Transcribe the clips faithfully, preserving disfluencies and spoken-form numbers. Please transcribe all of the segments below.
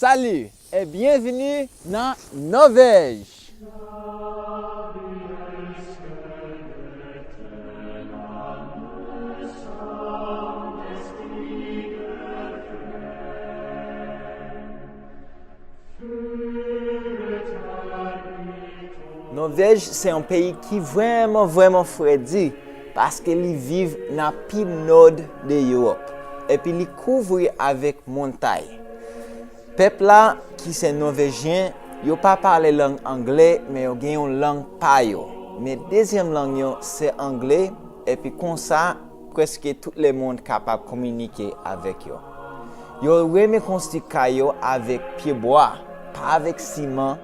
Salut et bienvenue nan Nòvèj! Nòvèj se yon peyi ki vrèman, vrèman fredi, paske li viv nan pi nò de Ewòp, epi li kouvri avèk montay. Pèp la, ki se Nòvejyen, yo pa pale lang angle, men yo gen yon lang pa yo. Men dezyèm lang yo se angle, epi konsa, prèske tout lemonn kapab kominike avèk yo. Yo renmen konstwi kay yo avèk pye bwa, pa avèk siman,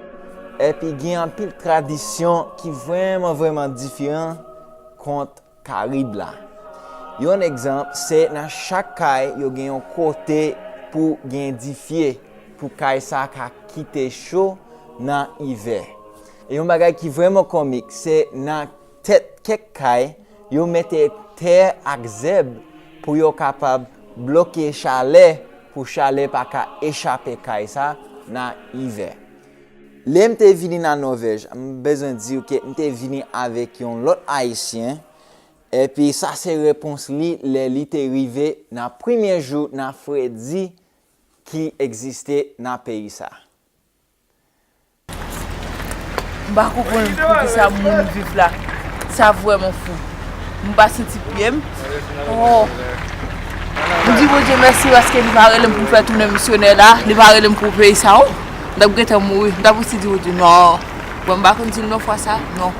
epi gen anpil tradisyon ki vrèman, vrèman diferan kont Karib la. Yon egzanp, se nan chak kay, yo gen yon kote pou gen difye, pou kay sa ka kite cho nan ivè. E yon bagay ki vrèman kòmik, se nan tèt kèk kay, yo mete tè ak zèb pou yo kapab bloke chalè, pou chalè pa ka echape kay sa nan ivè. Lè m te vini nan Nòvèj, m bezwen di w ke m te vini avèk yon lòt Ayisyen, epi sa se repons li lè li te rive nan premye jou nan fredi ki egziste nan peyi sa. M pa konprann poukisa moun viv la. Sa vrèman fou. M pa santi pye m. Oh. M di Bondye mèsi paske li pa rele m pou m fè tounen misyonè la. Li pa rele m pou peyi sa, oh. M t ap gentan mouri. M t ap osi di Bondye, non. Bon, m pa konn di l non fwa sa, non.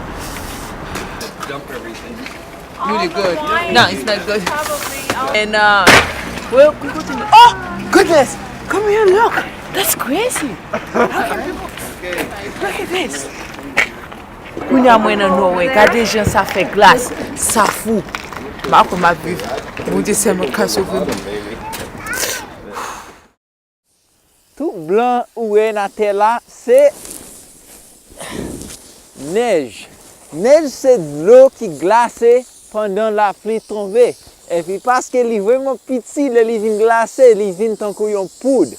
Really good. No, it's not good. And, uh, we'll continue. Oh, goodness! Come here, look. That's crazy. How can people... Look at this. Kounye a mwen nan Nòway. Gade jan sa fè glas. Sa fou. M pa kwè m ap viv. Bondye sèlman ka sove m. Tout blan ou wè nan tè la, se nèj. Nèj se dlo ki glase pandan lapli tonbe. Epi paske li vrèman piti, lè li vin glase, li vin tankou yon poud.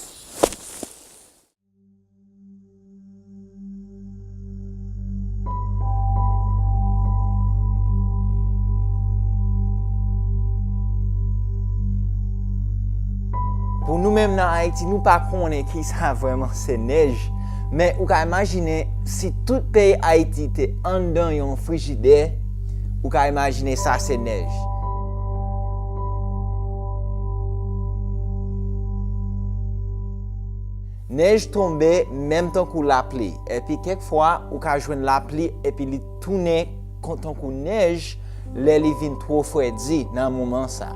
Pou nou menm nan Ayiti, nou pa konnen kisa vrèman se nèj, men ou ka imajine si tout peyi Ayiti te anndan yon frijidè, ou ka imajine sa se nèj. Nèj tonbe menm tankou lapli, epi kèk fwa ou ka jwenn lapli epi li tounen kon tankou nèj lè li vin twò fredi nan moman sa.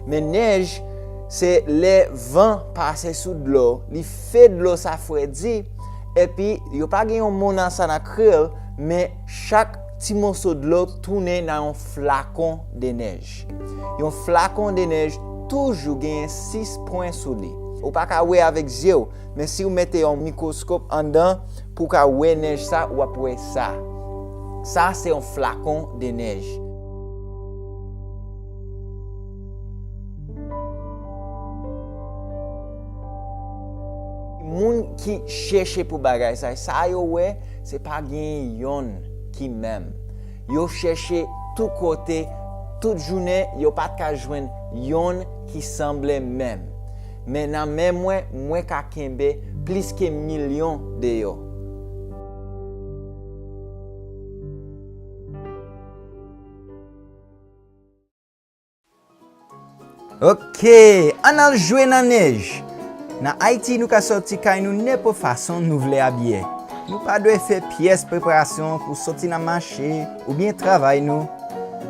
Men nèj, se lè van pase sou dlo, li fè dlo sa fredi, epi yo pa gen yon mo nan sa nan kreyòl, men chak ti moso dlo tounen nan yon flakon de nèj. Yon flakon de nèj toujou genyen sis pwen sou li. Ou pa ka wè avèk zye w, men si w mete yon mikwoskòp anndan pou w ka wè nèj sa, w ap wè sa. Sa se yon flakon de nèj. Moun ki chèche pou bagay sa, sa yo wè, se pa gen yonn ki menm. Yo chèche tout kote, tout jounen, yo pa t ka jwenn yonn ki sanble menm. Men nan men mwen, mwen ka kenbe plis ke milyon de yo. Ok, ann al jwe nan nèj. Nan Ayiti, nou ka sòti kay nou nenpòt fason nou vle abiye. Nou pa dwe fè pyès preparasyon pou sòti nan mache oubyen travay nou.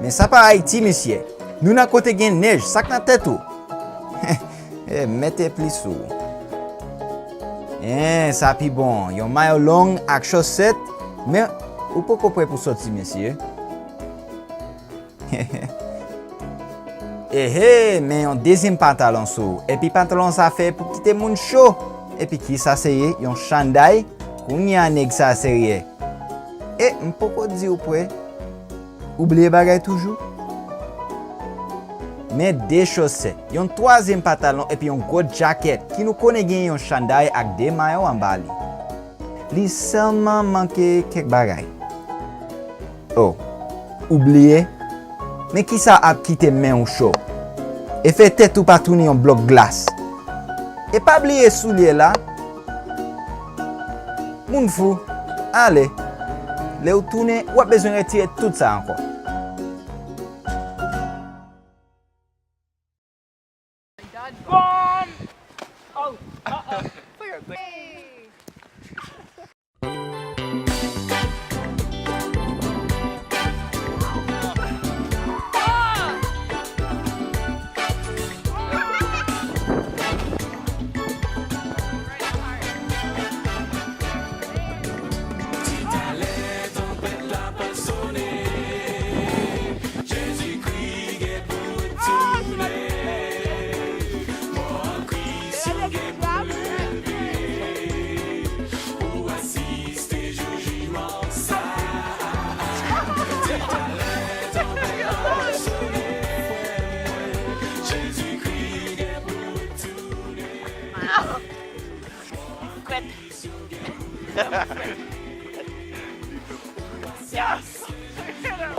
Men sa pa Ayiti, mesye. Nou nan kote gen nèj, sa k nan tèt ou? Eh, mete pli sou ou. Eh, sa pi bon. Yon mayo long ak chosèt, men ou poko prè pou sòti, mesye. Ehe, men yon dezyèm pantalon sou ou. Epi pantalon sa fè pou kite moun cho. Epi kisa se ye? Yon chanday? Kounye a nèg sa serye. E m poko di w prè. Ou bliye bagay toujou? Men de chosèt, yon twazyèm pantalon epi yon gwo djakèt ki nou konnen gen yon chanday ak de mayo anba li. Li sèlman manke kèk bagay. O, ou bliye? Men kisa ap kite men w cho? E fè tèt ou pa tounen yon blòk glas. E pa bliye soulye la. Moun fou, ale. Lè w tounen, w ap bezwen retire tout sa ankò. Bomb! Oh, uh-oh. For your grade.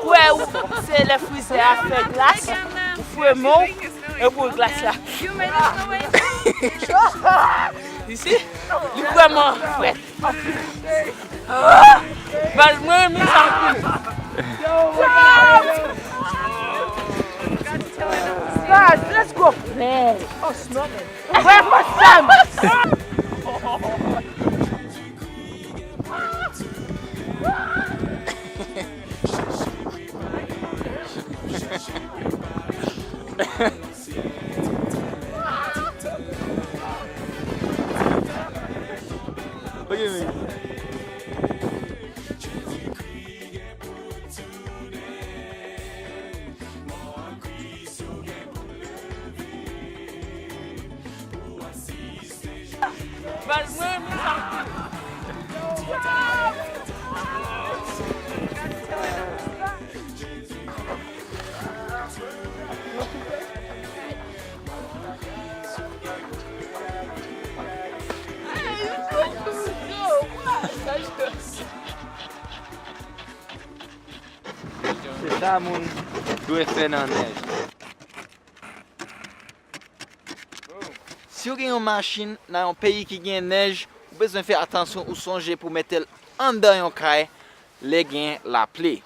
Kwè ou, se lè frizè a fè glas, ou fwe men w, epi w glas la. Isi, li vrèman frèt. Baz, mwen renmen sa anpil. Baz, let's go. Frè, frè, frè, frè. Ok, men. Baz, mwen renmen sa. Se sa moun dwe fè nan nèj. Si w gen yon machin nan yon peyi ki gen nèj, ou bezwen fè atansyon ou sonje pou mete l anndan yon kay lè gen lapli.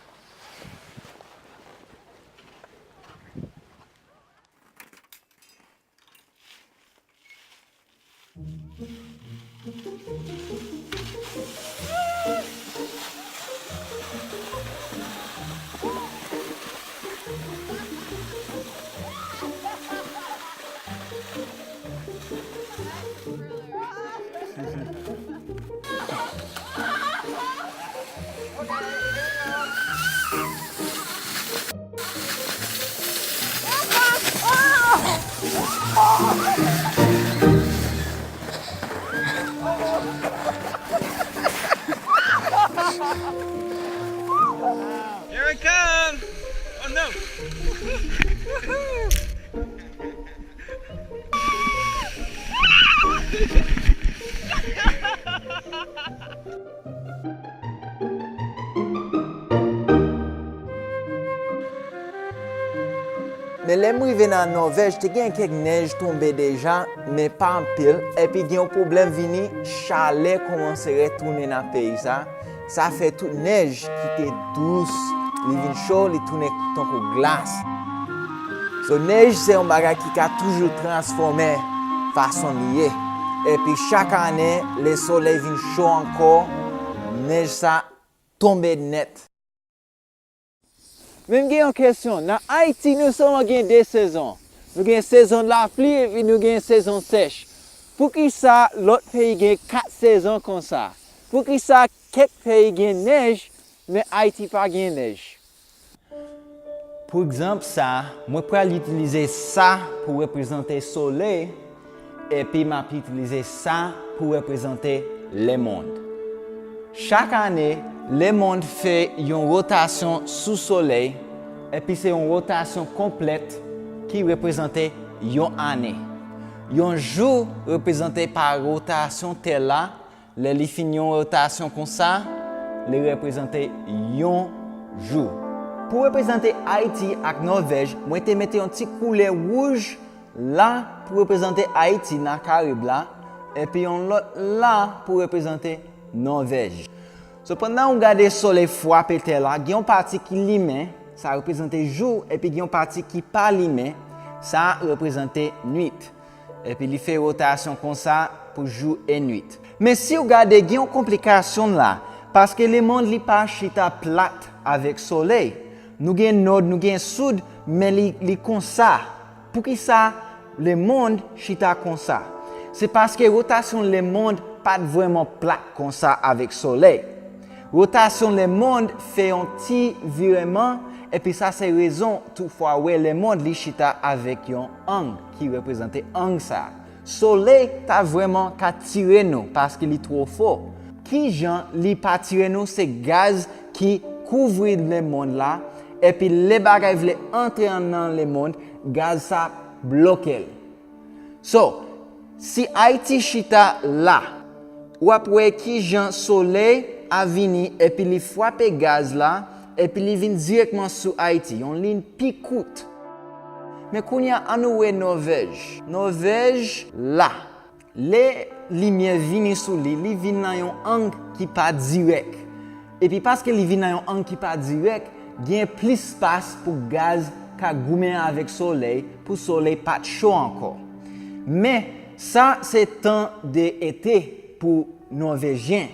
Here it comes! Oh no! Men lè m rive nan Nòvèj, te gen kèk nèj tonbe deja, men pa anpil, epi gen yon pwoblèm vini, chalè kòmanse retounen nan peyi sa, sa fè tout nèj ki te dous, li vin cho, li tounen tankou glas. So, nèj se yon bagay ki ka toujou transfòme fason li ye. Epi chak ane, lè solèy vin cho ankò, nèj sa tonbe nèt. Men m gen yon kesyon. Nan Ayiti, nou sèlman gen de sezon. Nou gen sezon lapli epi nou gen sezon sèch. Poukisa lòt peyi gen kat sezon konsa? Poukisa kèk peyi gen nèj, men Ayiti pa gen nèj? Pou egzanp sa, mwen pral itilize sa pou reprezante solèy, epi m ap itilize sa pou reprezante lemonn. Chak ane, lemonn fè yon wotasyon sou solèy, epi se yon wotasyon konplèt ki reprezante yon ane. Yon jou reprezante pa wotasyon tè la. Lè li fin yon wotasyon konsa, li reprezante yon jou. Pou reprezante Ayiti ak Nòvèj, mwen te mete yon ti koulè wouj la pou reprezante Ayiti nan Karib la, epi yon lòt la pou reprezante Nòvèj. So, pandan w gade solèy frape tè la, gen yon pati ki limen, sa reprezante jou, epi gen yon pati ki pa limen, sa reprezante nwit. Epi li fè wotasyon konsa pou jou e nwit. Men si w gade, gen yon konplikasyon la, paske lemonn li pa chita plat avèk solèy. Nou gen nò, nou gen soud, men li, li konsa. Poukisa lemonn chita konsa? Se paske wotasyon lemonn pa t vrèman plat konsa avèk solèy. Wotasyon lemonn fè yon ti vireman, epi sa se rezon toutfwa wè lemonn li chita avèk yon ang ki reprezante ang sa. Solèy ta vrèman ka tire nou paske li twò fò. Ki jan li pa tire nou? Se gaz ki kouvri lemonn la, epi lè bagay vle antre nan lemonn, gaz sa bloke l. So, si Ayiti chita la, w ap wè ki jan solèy a vini epi li frape gaz la, epi li vin dirèkman sou Ayiti, yon liy pi kout. Men kounye a, ann nou wè Nòvèj. Nòvèj la. Lè limyè vini sou li, li vin nan yon ang ki pa dirèk. Epi paske li vin nan yon ang ki pa dirèk, gen plis espas pou gaz ka goumen avèk solèy, pou solèy pa t cho ankò. Men, sa se tan de ete pou Nòvejyen.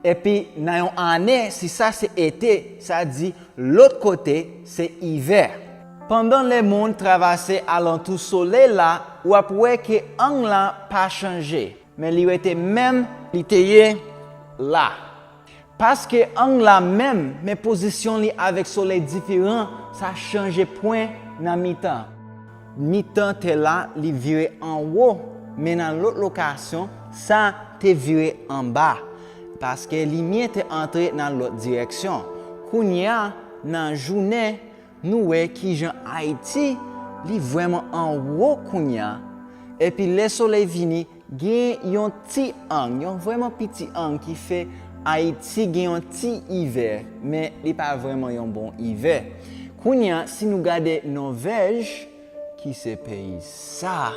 Epi, nan yon ane, si sa se ete, sa di lòt kote se ivè. Pandan lemonn travèse alantou solèy la, w ap wè ke ang la pa chanje, men li rete menm li te ye la. Paske ang la menm, men pozisyon li avèk solèy diferan, sa chanje pwen nan mitan. Mitan tè la, li vire anwo, men nan lòt lokasyon, sa te vire anba, paske limyè te antre nan lòt dirèksyon. Kounye a, nan jounen, nou wè kijan Ayiti, li vrèman anwo kounye a. Epi lè solèy vini, gen yon ti ang, yon vrèman piti ang ki fè Ayiti gen yon ti ivè, men li pa vrèman yon bon ivè. Kounye a, si nou gade Nòvèj, ki se peyi sa,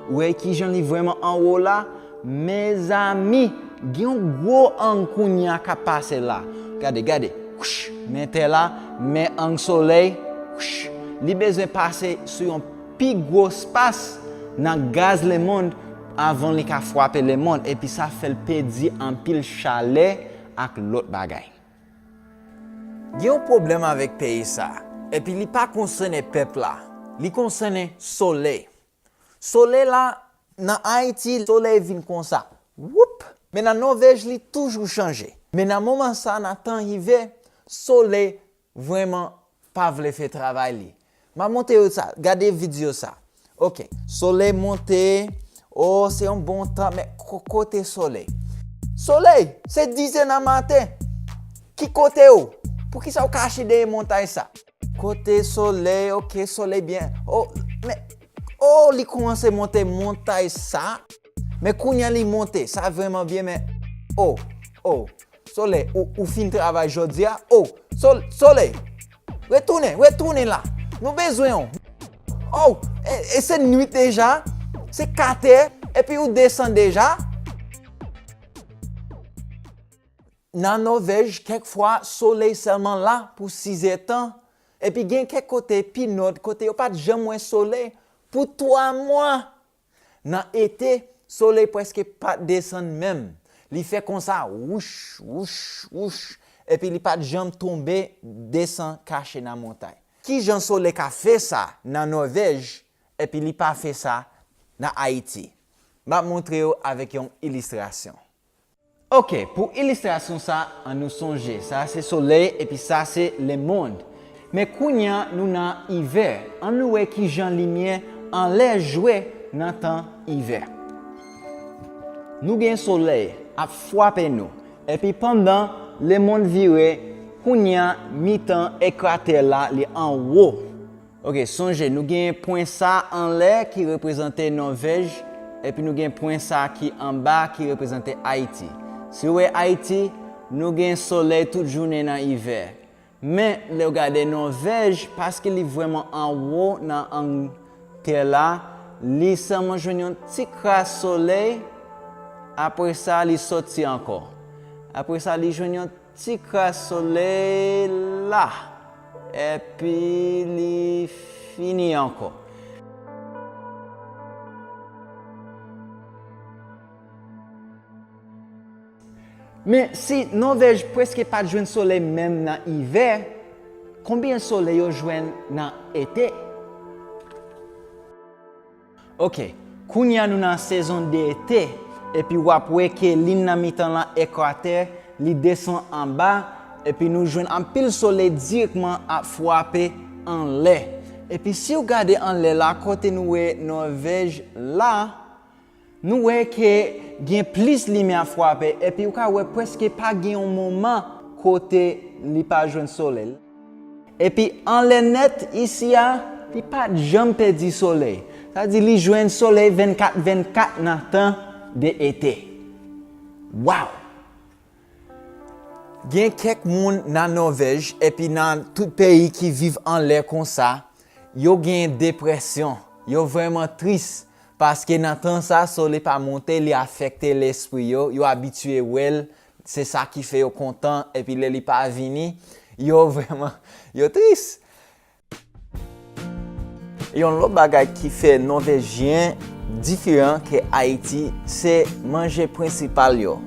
ou wè kijan li vrèman anwo la? Mezanmi, gen yon gwo ang kounye a k ap pase la. Gade, gade. Wouch, men tè la, men ang solèy. Wouch, li bezwen pase sou yon pi gwo espas nan gaz lemonn avan li ka frape lemonn, epi sa fè l pèdi anpil chalè ak lòt bagay. Gen yon pwoblèm avèk peyi sa, epi li pa konsène pèp la, li konsène solèy. Solèy la, nan Ayiti, solèy vin konsa. Woup! Men nan Nòvèj, li toujou chanje. Men nan moman sa, nan tan ivè, solèy vrèman pa vle fè travay li. M ap montre yo sa, gade videyo sa. Oke, solèy monte, o, se yon bon tan, men ko-, kote solèy? Solèy, se dizè nan maten. Ki kote w? Poukisa w kache dèyè montay sa? Kote solèy, oke, solèy byen. O, men, o, li kòmanse monte montay sa. Men kounye a li monte, sa vrèman byen, men, o, o, solèy, ou, ou fin travay jodi a? O, sol-, solèy, retounen, retounen la. Nou bezwen w. O, e, e se nwit deja, se kat è, epi ou desann deja. Nan Nòvèj, kèk fwa, solèy sèlman la pou sizè tan. Epi gen kèk kote pi nò, kote yo pa t janm wè solèy pou twa mwa. Nan ete, solèy prèske pa t desann menm. Li fè konsa, wouch, wouch, wouch, epi li pa t janm tonbe, desann, kache nan montay. Ki jan solèy ka fè sa nan Nòvèj, epi li pa fè sa nan Ayiti? M ap montre yo avèk yon ilistrasyon. Oke, pou ilistrasyon sa, ann nou sonje, sa se solèy epi sa se lemonn. Men kounye a, nou nan ivè. Ann nou wè kijan limyè anlè jwe nan tan ivè. Nou gen solèy ap frape nou. Epi pandan lemonn vire, kounye a, mitan ekwater la, li anwo. Ok, sonje, nou gen pwen sa anlè ki reprezante Nòvèj, epi nou gen pwen sa ki anba ki reprezante Ayiti. Si w wè Ayiti, nou gen solèy tout jounen nan ivè. Men, lè w gade Nòvèj, paske li vrèman anwo nan ang tè la, li sèlman jwenn yon ti kras solèy, apre sa, li soti ankò. Apre sa, li jwenn yon ti kras solèy la, epi li fini ankò. Men si Nòvèj prèske pa t jwenn solèy menm nan ivè, konbyen solèy yo jwenn nan ete? Ok, kounye a nou nan sezon de ete, epi w ap wè ke lin nan mitan lan ekwatè, li desann anba, epi nou jwenn anpil solèy dirèkman ap frape anlè. Epi si w gade anlè la, kote nou wè Nòvèj la, nou wè ke gen plis limyè ap frape, epi w ka wè prèske pa gen yon moman kote li pa jwenn solèy. Epi anlè nèt isi a, li pa t janm pèdi solèy. Sa di li jwenn solèy vennkat vennkat nan tan de ete. Waw! Gen kèk moun nan Nòvèj epi nan tout peyi ki viv anlè konsa, yo gen depresyon, yo vrèman tris, paske nan tan sa, solèy pa monte, li afekte lespri yo, yo abitye wè l, se sa ki fè yo kontan, epi lè li pa vini, yo vrèman, yo tris. Yon lòt bagay ki fè Nòvèjyen diferan ke Ayiti, se manje prensipal yo.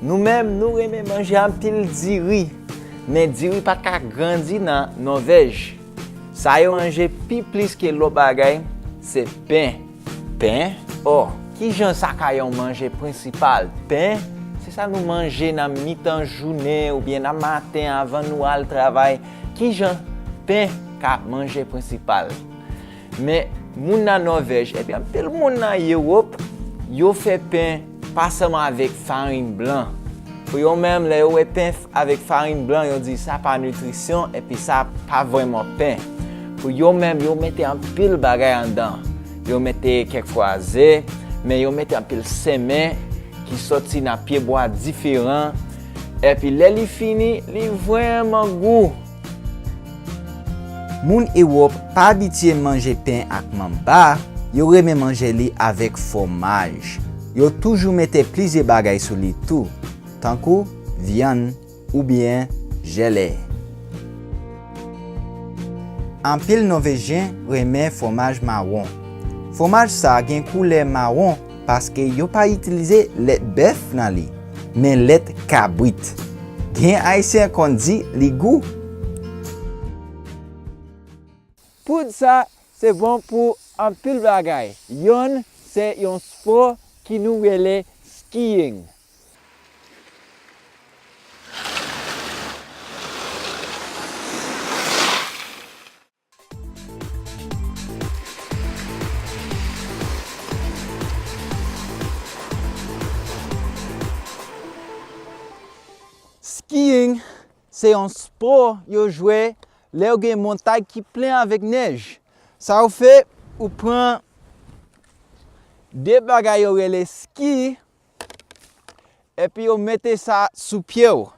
Nou menm, nou renmen manje anpil diri, men diri pa ka grandi nan Nòvèj. Sa yo manje pi plis ke lòt bagay, se pen. Pen? O, kijan sa ka yon manje prensipal? Pen, se sa nou manje nan mitan jounen oubyen nan maten anvan nou al travay. Kijan pen ka manje prensipal? Men, moun nan Nòvèj, epi anpil moun nan Ewòp, yo fè pen pa sèlman avèk farin blan. Pou yo menm, lè yo wè pen f-, avèk farin blan, yo di sa pa nitrisyon, epi sa pa vrèman pen. Pou yo menm, yo mete anpil bagay anndan. Yo mete kèk fwa ze, men yo mete anpil senmen ki soti nan pyebwa diferan. Epi lè li fini, li vrèman gou. Moun Ewòp pa abitye manje pen ak manba, yo renmen manje li avèk fwomaj. Yo toujou mete plizyè bagay sou li tou, tankou vyann oubyen jèlè. Anpil Nòvejyen renmen fwomaj mawon. Fwomaj sa gen koulè mawon paske yo pa itilize lèt bèf nan li, men lèt kabrit. Gen Ayisyen konn di li gou. Poud sa, se bon pou anpil bagay. Yonn, se yon spò ki nou rele skiing. Skiing se yon spò yo jwe lè w gen montay ki plen avèk nèj. Sa w fè, ou pran de bagay yo rele ski, epi yo mete sa sou pye w.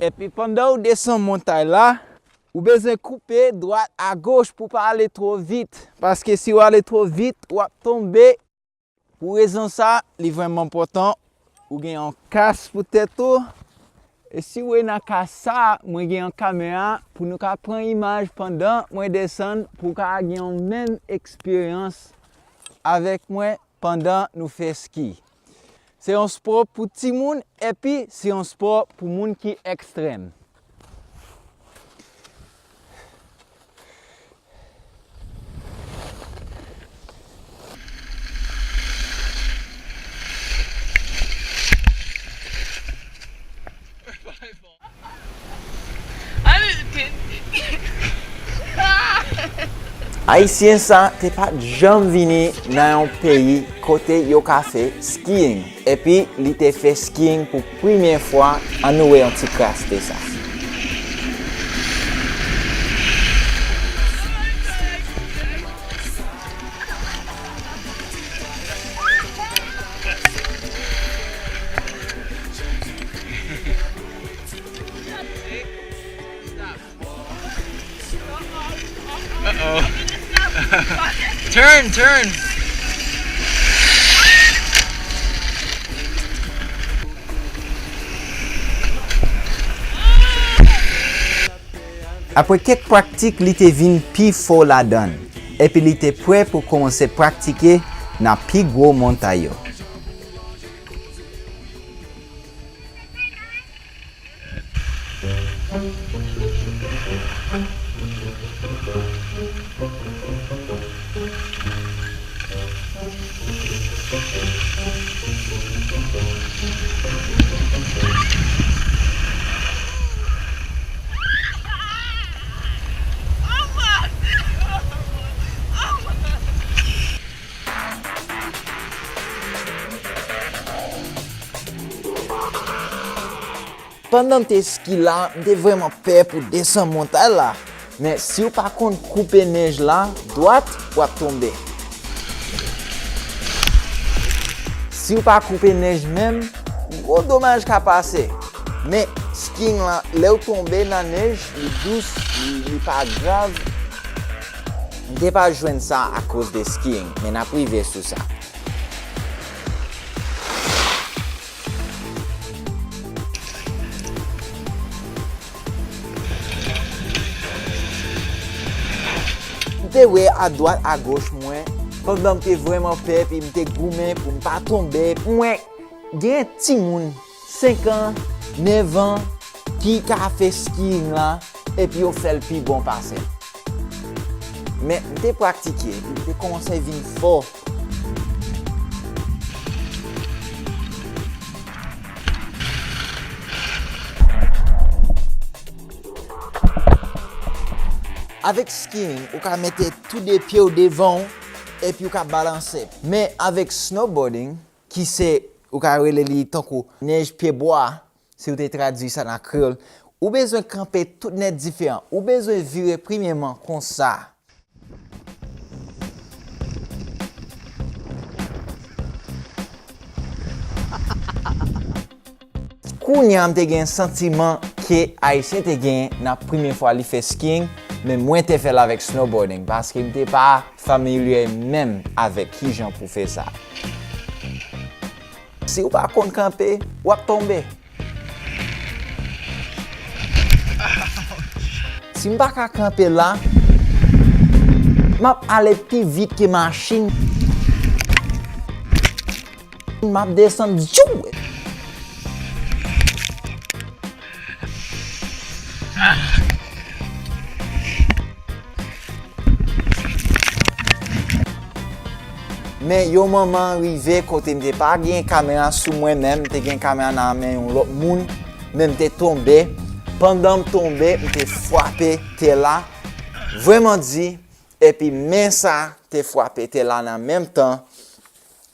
Epi pandan w desann montay la, ou bezwen koupe dwat a goch pou w pa ale twò vit, paske si w ale twò vit, w ap tonbe. Pou rezon sa, li vrèman enpòtan ou gen yon kas pou tèt ou. E si w wè nan kas sa, mwen gen yon kamera pou nou ka pran imaj pandan mwen desann, pou w ka gen yon menm eksperyans avèk mwen pandan nou fè ski. Se yon spò pou timoun, epi se yon spò pou moun ki ekstrèm. Ayisyen sa te pa t janm vini nan yon peyi kote yo ka fè skiing. Epi li te fè skiing pou premyè fwa, ann nou wè yon ti kras de sa. Turn, turn. Apre kèk praktik, li te vin pi fò ladan l, epi li te prè pou kòmanse pratike nan pi gwo montay yo. Pandan m te ski la, m te vrèman pè pou desann montay la. Men si w pa konn koupe nèj la dwat, w ap tonbe. Si w pa koupe nèj menm, gwo domaj ka pase. Men skiing la, lè w tonbe nan nèj, li dous, li, li pa grav. M te pa jwenn sa akoz de skiing, men n ap rive sou sa. M te wè adwat agoch mwen, pandan m te vrèman pè, epi m te goumen pou m pa tonbe. Mwen gen timoun senk an, nèf an, ki ka fè skiing la, epi yo fè l pi bon pase m. Men, m te pratike, epi m te kòmanse vin fò. Avèk skiing, ou ka mete tou de pye w devan w, epi ou ka balanse. Men avèk snowboarding, ki se, ou ka rele li tankou nèj pye bwa, si w te tradui sa nan kreyòl, ou bezwen kanpe tout nèt diferan. Ou bezwen vire premyèman konsa. Kounye a, m te gen santiman ke Ayisyen te genyen nan premye fwa li fè skiing, men mwen te fè l avèk snowboarding, paske m te pa familye menm avèk kijan pou fè sa. Si w pa konn kanpe, w ap tonbe. Si m pa ka kanpe la, m ap ale pi vit ke machin. M ap desann djou. Men yon moman rive kote m te pa gen kamera sou mwen menm, m te gen kamera nan men yon lòt moun, men m te tonbe. Pandan m tonbe, m te frape tè la, vrèman di, epi men sa te frape tè la nan menm tan.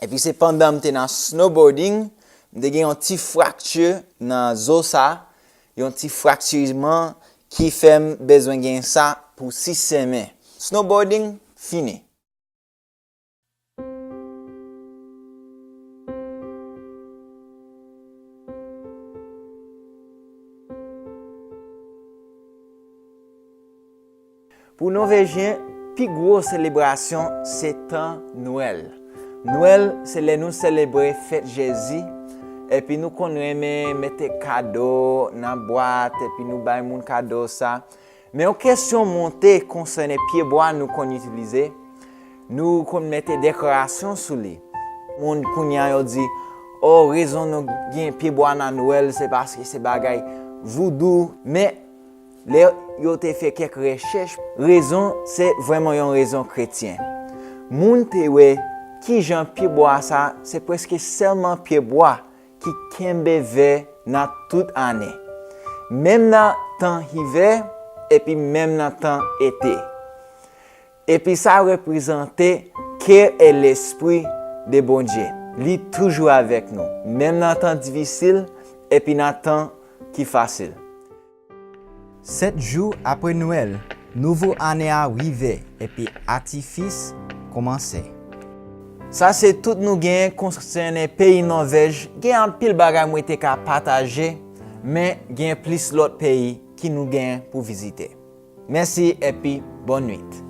Epi se pandan m te nan snowboarding, m te gen yon ti frakti nan zo sa, yon ti fraktiman ki fè m bezwen gen sa pou sis semèn. Snowboarding fini. Pou Nòvejyen, pi gwo selebrasyon se tan Nwèl. Nwèl se lè nou selebre fèt Jezi, epi nou konn renmen mete kado nan bwat, epi nou bay moun kado sa. Men yon kesyon monte konsène pyebwa nou konn itilize. Nou konn mete dekorasyon sou li. Moun kounye a yo di, o, rezon nou gen pyebwa nan Nwèl, se paske se bagay voudou. Men, lè yo te fè kèk rechèch, rezon se vrèman yon rezon kretyen. Moun te wè kijan pyebwa sa, se prèske sèlman pyebwa ki kenbe vè nan tout ane, menm nan tan ivè, epi menm nan tan ete. Epi sa reprezante kè e lespri de Bondye. Li toujou avèk nou, menm nan tan difisil, epi nan tan ki fasil. Sèt jou apre Nwèl, nouvo ane a rive, epi atifis kòmanse. Sa se tout nou genyen konsène peyi Nòvèj. Gen anpil bagay mwen te ka pataje, men gen plis lòt peyi ki nou genyen pou vizite. Mèsi epi bòn nwit.